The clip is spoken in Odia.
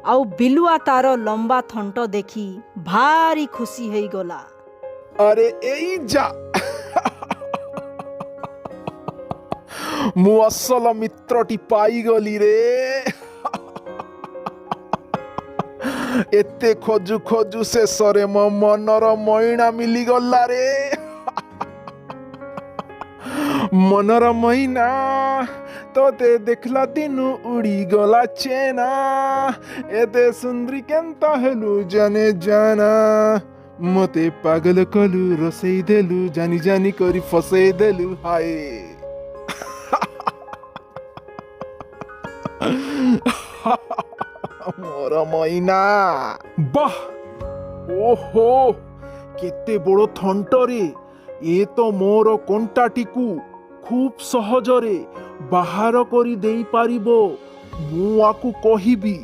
ଆଉ ବିଲୁଆ ତାର ଲମ୍ବା ଥଣ୍ଟ ଦେଖି ଭାରି ଖୁସି ହେଇଗଲା। ଆରେ ଏଇ ଯା, ମୁଁ ଅସଲ ମିତ୍ରଟି ପାଇଗଲି ରେ। ଏତେ ଖୋଜୁ ଖୋଜୁ ଶେଷରେ ମୋ ମନର ମଇନା ମିଳିଗଲା ରେ। ମନର ମଇନା, ତୋତେ ଦେଖିଲା ଦିନୁ ଉଡ଼ିଗଲା ଚେନା। ଏତେ ସୁନ୍ଦରୀ କେନ୍ତା ହେଲୁ ଜାନେ ଜାନା। ମତେ ପାଗଲ କଲୁ, ରୋଷେଇ ଦେଲୁ, ଜାନି ଜାନି କରି ଫସେଇ ଦେଲୁ, ହାଏ। ମୋର ମଇନା, ବାଃ! ଓହୋ, କେତେ ବଡ଼ ଥଣ୍ଟରେ! ଏ ତ ମୋର କଣ୍ଟାଟିକୁ ଖୁବ୍ ସହଜରେ ବାହାର କରି ଦେଇପାରିବ। ମୁଁ ଆକୁ କହିବି।